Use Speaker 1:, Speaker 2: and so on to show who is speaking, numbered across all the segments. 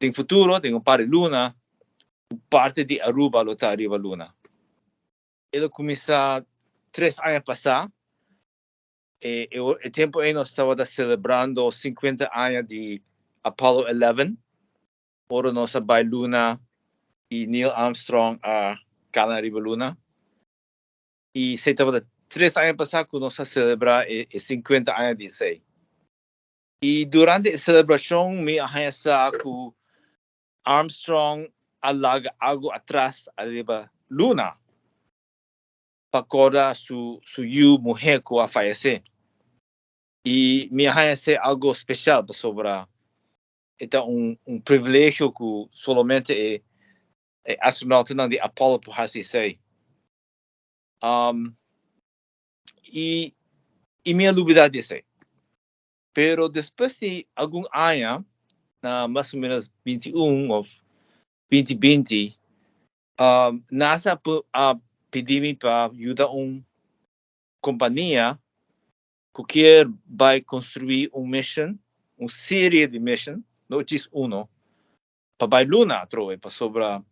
Speaker 1: Den futuro, den un par di luna, parti di Aruba lo ta riba luna. El a cuminsa 3 aña pasa. E tempo ey nos tabata celebrando 50 aña di Apollo 11. Ora nos a bay luna y Neil Armstrong a cana riba luna. Y esey tabata 3 aña pasa cu nos a celebra e 50 aña di esey. Y durante e celebracion mi a haya sa cu Armstrong a laga algo atras riba luna pa corda su yiu muhe cu a fayece. Y mi a haya esey algo special pasobra ta un privilegio cu solamente e astronautanan di Apollo por haci esey. Y mi a lubida di esey. Pero despues di algun aña, na mas o menos 21 of 2020, NASA a pidi mi pa yuda un compania cu kier bay construi un mission, un serie di mission, no just uno, pa bay luna atrobe, pasobra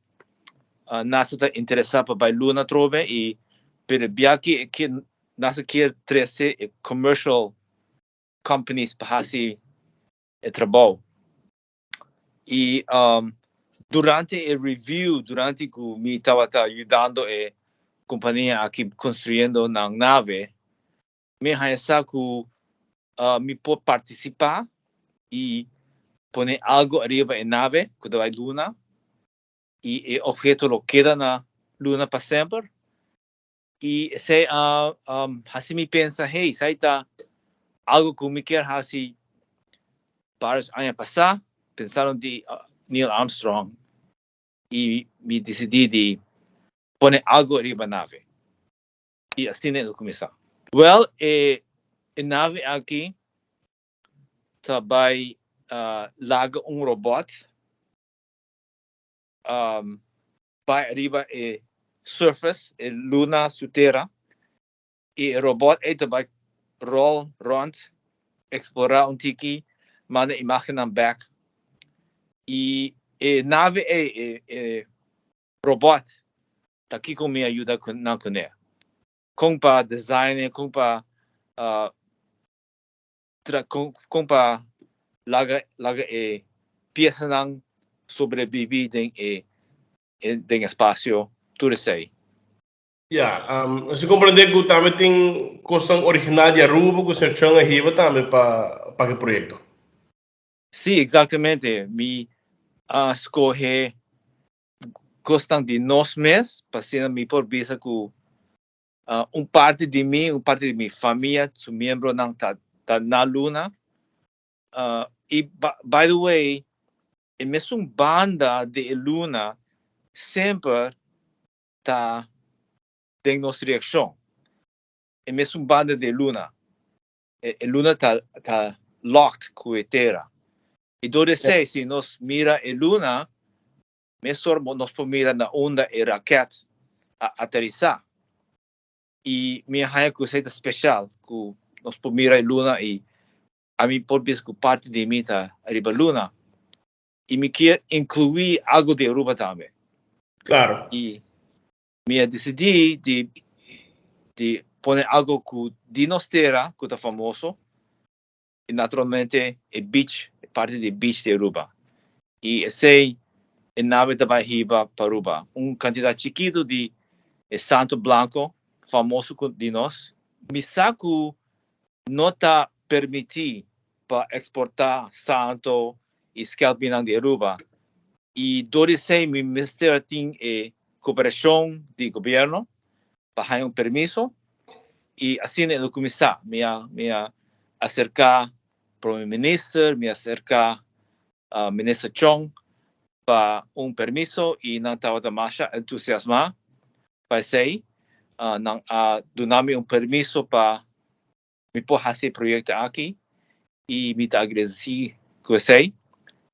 Speaker 1: NASA ta interesa pa bay luna atrobe y pero biaki cu NASA kier trece commercial companies pa haci e trabou. Y durante e review, durante cu mi tabata yudando e compania aki construyendo nan nave, mi a haya sa cu mi por participa y pone algo ariba e nave cu ta bay luna y e obheto lo keda na luna pa semper. Y esey haci mi pensa, hey, esey ta algo cu mi kier haci varios aña pasa, pensando di Neil Armstrong, y mi dicidi di pone algo riba nave. Y asina el a cuminsa. Well, e nave aki ta bay laga un robot bay riba e surface, e luna su tera, y e robot ey ta bay roll rond, explora un tiki, manda imagen back. Y e nave e robot ta aki cu mi a yuda nan cune. Con pa design, con pa laga e piesanan sobrevivi den espacio, tur esey.
Speaker 2: Ja, si comprende cu tambe tin cos original di Aruba cu señor Chong a hiba tambe pa e proyecto.
Speaker 1: Si, exactamente. Mi a scoge cos di nos mes, pa asina mi por bisa cu un parti di mi, un parti di mi famia, su miembronan ta na luna. Y by the way, e mesun banda di luna semper ta den nos direccion. E mesun banda di luna. E luna ta locked cu e tera. Y door esey, si nos mira e luna, mesora nos por mira na unda e raket a aterisa. Y mi a haya cu esey ta special, cu nos por mira e luna y ami por bisa cu parti di mi ta riba luna. Y mi kier inclui algo di Aruba tambe. Y mi a dicidi di pone algo cu di nos tera, cu ta famoso, y naturalmente e beach, parti di beach di Aruba. Y esey e nave ta bay hiba pa Aruba. Un cantidad chikito di santo blanco, famoso di nos. Mi sa cu no ta permiti pa exporta santo y schelpnan di Aruba. Y door esey mi mester tin e cooperacion di gobierno pa un permiso y asina el a cuminsa. Mi a acerca prome minister, mi a acerca minister Chong pa un permiso y nan tabata mas entusiasma pa esey. Nan a duna mi un permiso pa mi por haci e proyecto aki y mi ta agradeci cu esey.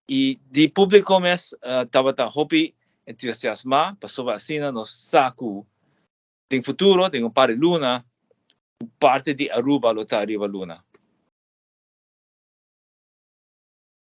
Speaker 1: Y di publico mes tabata hopi entusiasma pasobra asina nos sa cu den futuro, den un par di luna, parti di Aruba lo ta riba luna.